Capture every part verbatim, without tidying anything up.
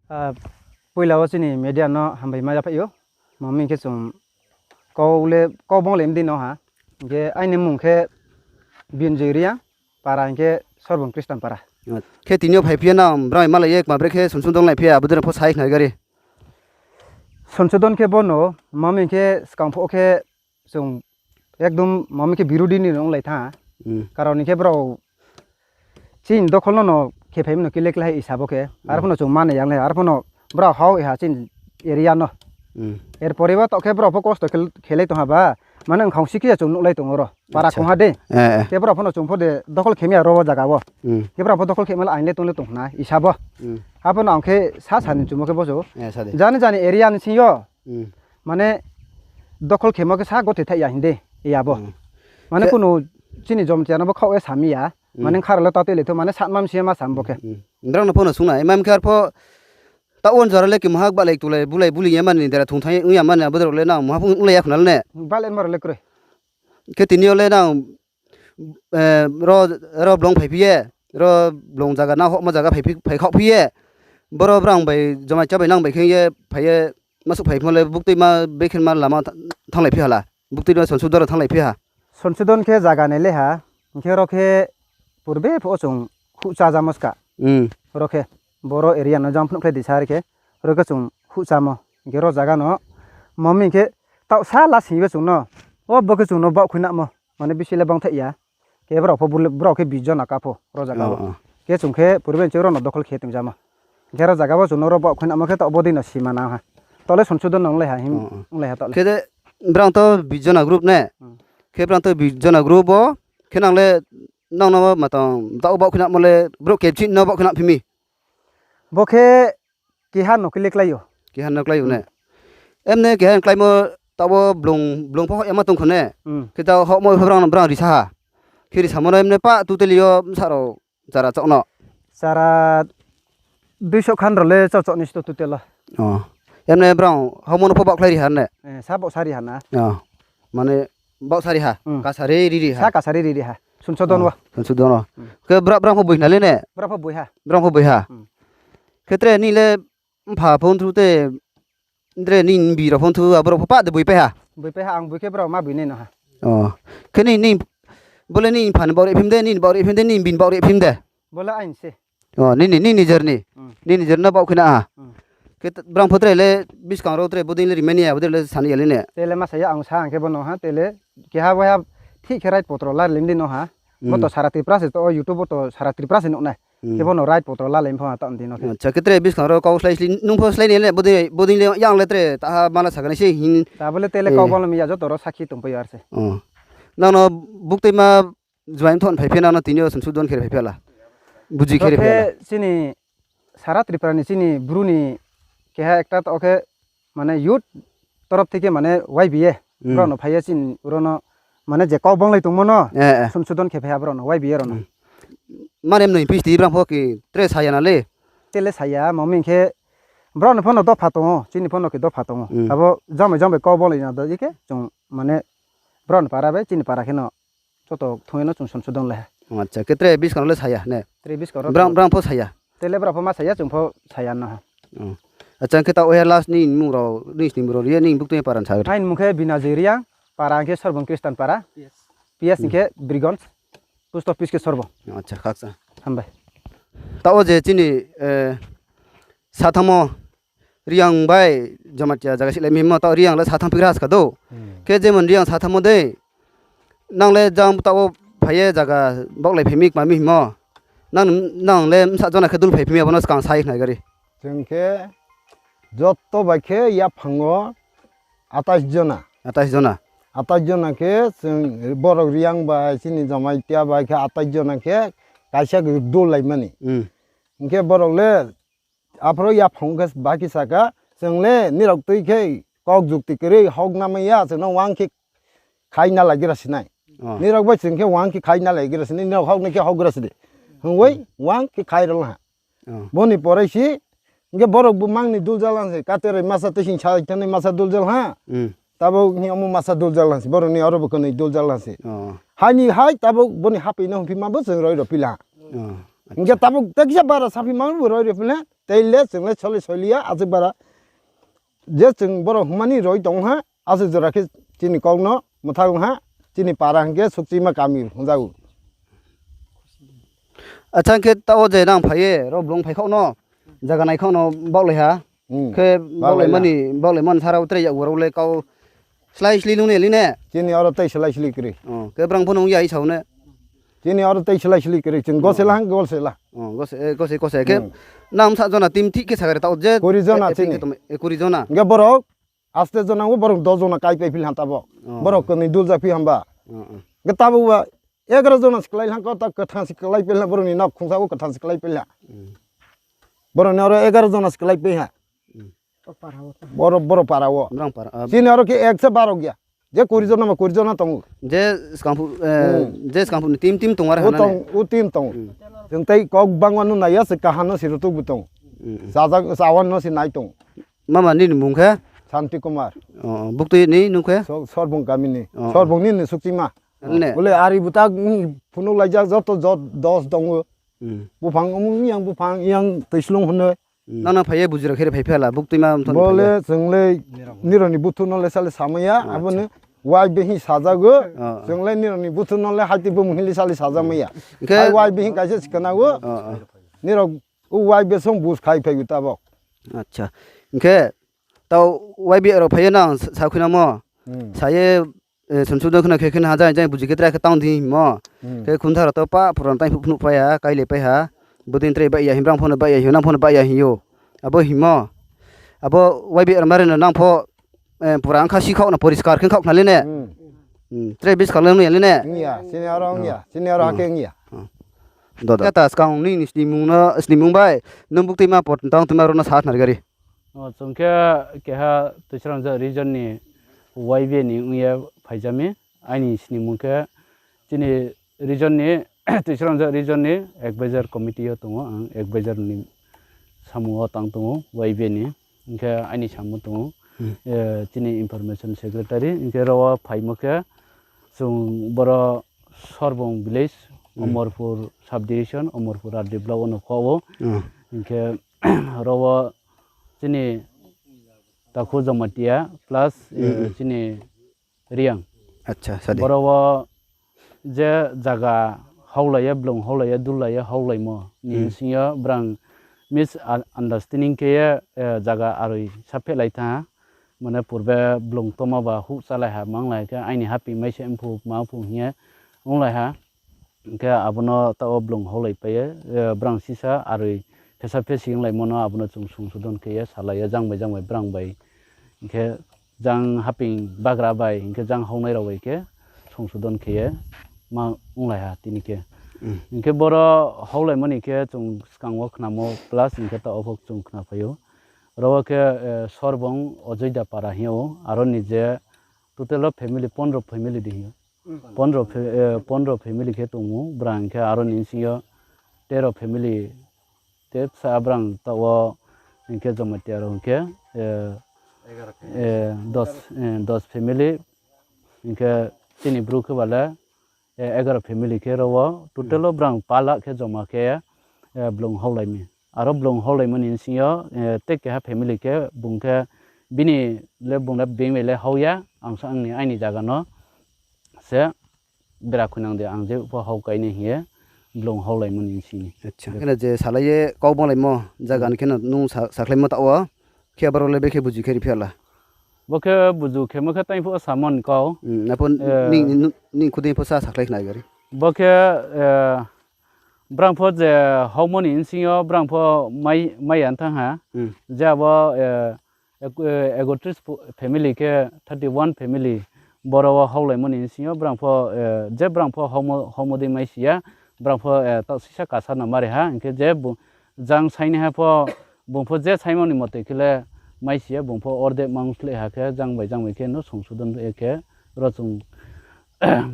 Ah, poila wo chini media no hambai ma yaphaih ou. Mami khe chung kau le, kau bong le mdi no ha. Hing khe aini mmung khe Binjoy Reang, para hing khe Sorbon Christian para. Khe tini yo phaiphi ye nang brang malai ye kma bre khe Sonsudon lai phi ya, abo dei no pho sai khna gari. Sonsudon khe bono, mami khe skang pho khe chung ekdom mami khe birodi ni no onglai tha. Karon hing khe brao chini dokhol no no khe phaimo no kile kla hai isa bo khe. Arphuh no chung mani yang le, arphuh no brao hao ha chini area no. Er pore bo taoh khe brao pho kosto khe-, khelai tong ha ba. Mane wngkhang si khe ya chung nuhlai tong oro. Para khong ha de. Khe brao pho no chung pho de dokhol khe mi ya ro wo zaga wo. Khe brao pho dokhol khe ma le aing le tong le tong khna isa bo. Aphuh no ang khe sa sa ni chumo khe bo chu. Jani jani area ni sing yo. Mane dokhol khemo khe sa gothoi thaih ya hing de, ya bo. Mane kuno chini Jamatia no bo khaoh ye sa mi ya. Mane kha rao le ta tui le thou, mane satma msi ye ma sam bo khe. Brang no pho no sung nai, ma khe arpho taoh wo jora le khe maha gbalai tulai bulai buli ye mani dera thung thanng ye ong ya mani abo dei rao le nang maha pho onglai ya khna le ne. Gbalai ma rao le kroi. Khe tini yo le nang, ro, ro blong phaiphi ye, ro blong zaga na hohmo zaga phaiphi, phaikhaoh phi ye, boro brang bai Jamatia bai nang bai khe ye phai ye, masuh phai phimo le buktuima bekhenma lama tha-, thannglai phi ha la, buktuima Sonsudon ro thannglai phi ha. Sonsudon khe zaga nai le ha, hing khe ro khe purbe pho chung huh chá jamo ska. Ro khe, boro area no jang phnuh khlai di sa ri khe, ro khe chung huh chámo. Hing khe ro zaga no, mami khe taoh sa la sing yo chung no, o bo khe chung no baoh khuinamo, mane bisi le bang thaih ya. Khe brao pho bule-, brao khe bis jona ka pho ro zaga wo. Khe chung khe purbe nching ro no dokhol khe tong jamo. Hing khe ro zaga wo chung no ro baoh khuinamo khe taoh bodei no sima nang ha. Taoh le Sonsudon no onglai ha him, onglai ha taoh le. Khe de brang to bis jona group ne. Khe brang to bis jona group wo, khe nang le nang no ma tang taoh baoh khuinamo le brouh kebchi no baoh khuina phi mi. Bo khe keha no kle klái ou. Keha no klái ou ne. Emne keha no kláimo taoh wo blong, blong pho hoih ya ma tong kho ne. Khe taoh hohmo pho brang, brang risa ha. Khe risamo no emne pa totally yo bsa rao chara chaoh no. Chara duiso khan rao le chaoh chaoh ni sto total o. Emne brang hohmo no pho baoh khlai ri ha ne. Sa baoh sa ri ha na. Mane baoh sa ri ha. Kasari ri ri ha. Sa kasari ri ri ha. Sonsudon wo. Sonsudon wo. Khe bra-, brang pho boi na le ne. Brang pho boi ha. Brang pho boi ha. Khe tre ni le mpha pho nthu te, tre ni bi rao pho nthu, abo rao pho pa de boipai ha. Boipai ha, ang boi khe brao ma boi nai no ha. Khe ni, ni, bo le ni mpha ni baoh ri phim de, ni baoh ri phim de, ni bi ni baoh ri phim de. Bo le aini se. Nini, nini journey. Nini journey no baoh khuina ha. Khe t-, brang pho tre le buskang rao tre bodei le rimai ni ya, bodei le sani ya le ne. Te le ma sa ya ang sa hing khe bo no ha, te le keha waiha thik khe right potro la lim di no ha. Bo to sara Tripura se to, YouTube wo to sara Tripura se nuh nai. Khe bo no right potro la lim pho ha taoh di no khe. Acha, khe tre buskang rao kau slái slái, nung pho slái ni le, bodei, bodei le yang le tre, taha mala saknai se hin. Ta bo le te le kau bang le mi ya joto rao sakhi tongpai yo ar se. Nang no buktuima Jamatia thon phaiphi nang no tini yo Sonsudon khe phaiphi la. Buji khe phaiphi la. Chini sara Tripura ni chini Bru ni keha ekta to khe mane youth torof theke mane Y B A. Brao no phai ye chini ro no mane je kau banglai tongmo no Sonsudon khe phai ha brao no Y B A rao no. Mane mnoi pisti brang pho khe tre sa ya na le. Te le sa ya, mami khe brao ni pho no dopha tong ou, chini pho no khe dopha tong ou. Abo jang bai jang bai kau banglai na do ye khe chung mane brao ni para bai chini para khe no joto thung ye no chung Sonsudon lai ha. Acha, khe tre buskang rao le sa ya ne. Tre buskang rao brang, brang pho sa ya. Te le brao pho ma sa ya, chung pho sa ya no ha. Acha, khe taoh wo he last ni mmung rao, ni snimung rao ri ye ni buktuima para ni sa. Aini mmung khe Binajoi Reang, para hing khe Sorbon Christian para. P S hing khe Birgonj, post office khe Sorbon. Acha, khaksa. Hambai. Taoh wo je chini, sathamo Reang bai Jamatia zaga sihlai mi himo, taoh Reang le satham phigra ska do. Khe jemon Reang sathamo dei, nang le jang taoh wo phai ye zaga baohlai phai mi kma mi himo. Nang, nang le bsa jona khe dul phai phi mi, abo no skang sai khna gari. Chung khe joto bai khe yaphang wo atais jona. Atais jona. Atais jona khe chung borok Reang bai chini Jamatia bai khe atais jona khe kaisa khe dul lai mani. Hing khe borok le aphoro yaphang khe baki saka, chung le nirok tui khe kok jukti kwrwi hok na mai ya, chung no uang khe khai na lai gra sinai. Nirok bai chung khe uang khe khai na lai gra sinai, nirok hok nai khe hok gra sidi. Hwnwi uang khe khai rwla ha. Boni pore si, hwnkhe borok bo mang ni duljal ha se, kateroi masa tei sing sa thani masa duljal ha. Tabuk hini omo masa duljal ha se, borok ni oro bo kwnwi duljal ha se. Haini hai tabuk boni hapwi no hwnphi ma bo chwng roi rw pila ha. Hing khe tabuk tei kisa bara saphi mang bo roi ri phi le, tei le chung le soli soli ya, aswk bara. Je chung borok hwnmani roi tong ha, aswk jora khe chini kok no mwthang ha, chini para hing khe Sukchima kami hwnjago. Acha, hing khe taoh je nang phai ye, ro blung phai khaoh no, jaga nai khaoh no baohlai ha. Hmm. Khe baohlai mani, baohlai mani sara tre yak waro le kau slái sli nung ne li ne? Chini oro tei slái sli kwrwi. Oh, khe brang pho nung ya i sao ne? Chini oro tei slái sli kwrwi, chwng gosela hang gosela. Oh, gose, eh, gose, gose. Khe hmm, nang sa jona team thik khe sakari taoh je, kuri jona eh, chini. Khe tong, eh, kuri jona. Hingke borok aste jona o borok dos jona kai pai phil hanta bo. Oh. Borok kwnwi dul jak phi hamba. Oh, oh. Hingke tabuk ba egaro jona se kwlai hang ko ta kwthang se kwlai pil ha borok ni nok khungsa o kwthang se kwlai pil ha. Hmm. Borok ni oro egaro jona se kwlai pil ha. Hmm. Boro, boro para o. Brang para, ah. Chini oro khe ek se baro gya. Je kuri jona ma kuri jona tongo. Je skangphu, eh, hmm, je skangphu ni team, team tong ar o hana tong, ne? O team tong. Hmm. Chwng tei kok bangma no naiya se kaham no se rutuk bo tong. Hmm. Chajak, chawan no se nai tong. Mama nini mung khe? Santi Kumar. Oh, buktui ni nung khe? So-, Sorbung kami ni. Oh. Sorbung nini Sukchima. Ne? Bole ari buta, mm, phunuk laijak joto jot dos tongo. Hmm. Buphang, um, yang buphang, yang twislung hwnwi. Hmm. Nang nang phai ye buji rok khe phai phala, buktui ma mthon phai ya. Bole chwng le nirok ni buthu no le sale samaya, oh, abo ni acha. Wai bihing sajago, oh, chwng le nirok ni buthu no le haiti bumung hili sale sajamaya. Hingkhe hai wai bihing kaisa sikana o, oh, oh, nirok o wai besong bus khai phai tabok. Acha. Hingkhe tao wai bi rok phai ye nang sa-, sakhuinamo. Hmm. Sa ye eh, sumsudon khna khe khna ha jang jang buji khe try khe tang di himo. Hmm. Khe khunthar to pa phuran tai phuk phunuk pai ha, kailai pai ha. Bodin try bai ya him, brang phono bai ya him, nang phono bai ya him yo. Abo himo. Abo wai bi armare no nang pho, eh, pura ang kha si khaoh na poriskar khe khaoh khna le ne. Hmm. Hmm. Try bis khaoh le nung ya le ne. Wng ya, sini oro wng ya, oh, sini oro, oh, hake wng ya. Oh. Do do. Ya ta skang ni, ni snimung no, snimung bai. Nung buktui ma pot tang tuma ro no sa khna ri gari. O, chwng khe keha Tuisrangjak region ni Y B A ni wng ye phaijami. Aini snimung khe chini region ni, Tuisrangjak region ni advisor committee o tongo, ang advisor ni samung o tang tongo Y B A ni. Hingkhe aini samung tongo, hmm, eh, chini information secretary. Hingkhe ro phaimo khe chwng boro Sorbong village, hmm, Omorpur subdivision, Omorpur R D block o no kho o. Hmm. Hingkhe ro o chini takhu Jamatia plus, eh, hmm, chini Reang. Acha, sadi. Boro o je jaga haulai ye, blung haulai ye, dulai ye, haulaimo ni, hmm, bsing yo brang misunderstanding khe ye, eh, jaga aroi saphehlai thanng ha. Mane purbe blung tongma ba huh chalai ha, manglai khe aini haping mai se mphu, ma mphu hing ye onglai ha. Hingkhe abono taoh wo blung haulai pai ye, eh, brang sisa aroi phesa phesi wnglaimo no abono chwng songsodon khe ye salai ye jang bai jang bai brang bai. Hingkhe jang haping bagra bai, hingkhe jang haunai rao bai khe songsodon khe ye ma onglai ha tini khe. Hmm. Hingkhe boro haulaimo ni khe chwng skang wo khnamo plus hingkhe taoh wo pho chwng khna phai ou. Ro wo khe, eh, Sorbong Ojoida para hing ou, aro ni je total o family pondro family di hing ou. Pondro fa-, eh, pondro family khe tong ou, brang khe aro ni bsing yo tero family, te bsa brang taoh wo hingkhe Jamatia rao hingkhe, eh, eh, dos, eh, dos family, hingkhe chini bru khe ba le, eh, egaro family khe ro o, total o brang palak khe joma khe, eh, blung haulai mi. Aro blung haulaimo ni bsing yo, eh, tei keha family khe bung khe bini le bung le being bai le hau ya, ang sa ang ni aini jaga no se bera khuinang de ang je pho hau kainai hing ye blung haulaimo ni bsing ni. Acha. Kheno je salai ye kau banglaimo jaga ni kheno nung sa-, sakhlaimo taoh wo, khe boro le bekhe buju khe ri phi ya la? Bo khe buju khemo khe tang phuh samon kau. Hmm, apo eh, ning, ning, ning khudei pho sa sakhlai khna gari. Bo khe, eh, brang pho je haumo ni bsing yo brang pho mai, mai ya thanng ha. Hmm. Je abo, eh, ek-, eh, ekotris pho-, family khe thirty one family boro wo haulaimo ni bsing yo brang pho, eh, je brang pho haumo, haumo dei mai si ya, brang pho, eh, taoh sisa kasa no mari ha, hingkhe je bo jang sainaiha pho, bung pho je saimo ni mote khe le mai si ya, bung pho ordek mang sleh ha khe, jang bai jang bai khe no songsodon khe, ro chung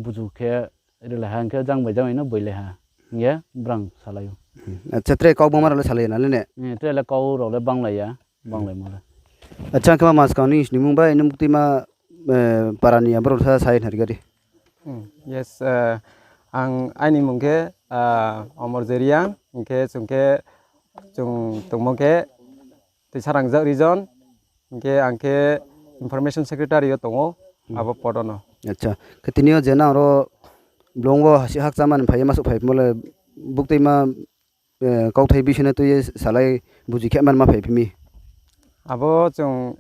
buju khe rilai ha, hingkhe jang bai jang bai no boilai ha, hing ye brang salai ou. Hmm. Acha, tre kau bangma rao le salai ya na le ne? Hmm, tre le kau rao le banglai ya, hmm, banglaimo le. Acha, hingkhe ma maskang ni snimung bai nung buktui ma, eh, para ni aborok sa sai nari gari. Hmm, yes, eh, ang aini mung khe Omorjit Reang, hing khe chung khe, chung tongmo khe Tuisarangzag region, hing khe ang khe information secretary yo tong ou, abo pod no. Khe tini yo je nang ro blung wo hasi hakcha mani phai ye ma souhphai phimo le, buktuima kauthai bisi no tui ye salai buji khe mani ma phai phi mi. Abo chung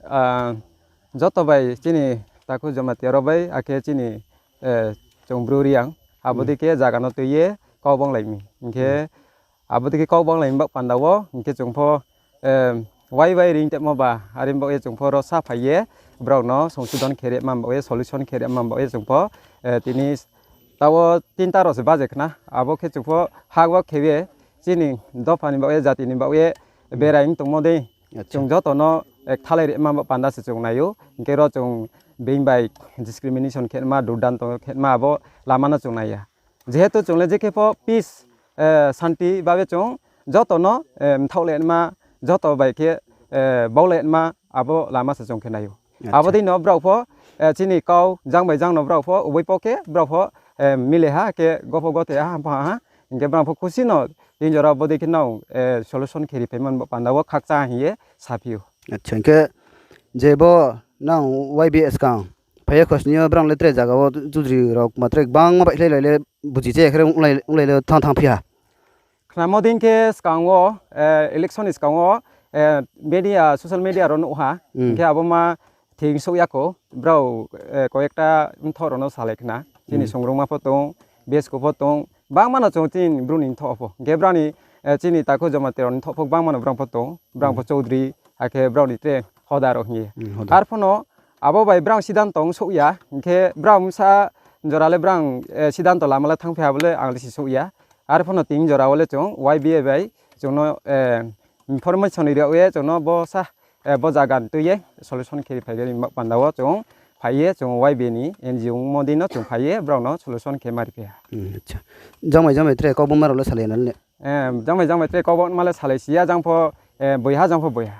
joto bai chini takhu Jamatia rao bai, akhe chini chung Bru Reang, abo dei khe zaga no tui ye kau banglai mi. Hing khe abo dei khe kau banglai mi baoh panda wo, hing khe chung pho wai bai ring tepmo ba, are baoh ye chung pho ro sa phai ye, brao no songsudon khe ri ma baoh ye, solution khe ri ma baoh ye chung pho, tini taoh wo tinta rao se baje khna, abo khe chung pho hak wo khe ye, chini dopha ni baoh ye, jati ni baoh ye, berai ong tongmo dei, chung joto no kthalai ri ma baoh panda se chung nai ou, hing khe ro chung being bai discrimination khe ma, durdanto khe ma, abo lama no chung nai ya. Jehetu chung le je khe pho peace, santi babe chung joto no mthaoh le ma, joto bai khe baulai ma, abo lama se chung khe nai ou. Abo dei no brao pho chini kau jang bai jang no brao pho uboi pho khe brao pho mile ha khe gopho gote ha, hampha ha, hing khe brao pho khusi no tin jora bodei khe nang solution khe ri phai mani baoh panda wo khakchang hing ye saphi ou. Hing khe je bo nang Y B A skang phai ye khosning yo brao le tre zaga wo chudri rao ma tre gbangma baihkhlai lai le buji che khe onglai le thanng thanng phi ha. Khnamo dei khe skang wo, election ni skang wo, media, social media rao nuh ha, hing khe abo ma thing souh ya khou, brao koyekta mthoh rao no salai khna, chini songrungma pho tong, bsku pho tong, gbangma no chung chini Bru ni mthoh pho, hing khe brao ni, chini takhu Jamatia rao ni mthoh pho gbangma no brao pho tong, brao pho choudri, akhe brao ni tre hoda rao hing ye. Arphuh no abo bai brao sidanto ong souh ya, hing khe brao bsa jora le brao sidanto lama le thanngphi ha bo le ang le si souh ya. Arphuh no tin jora wo le chung Y B A bai chung no information ri yag ye chung no bo sa, bo zaga ni tui ye solution khe ri phai ri ma panda wo chung phai ye chung Y B A ni N G O ongmo dei no chung phai ye brao no solution khe ma ri phai ha. Jang bai jang bai tre kau bangma rao le salai na le? Jang bai jang bai tre kau bangma le salai si ya, jang pho boiha, jang pho boiha.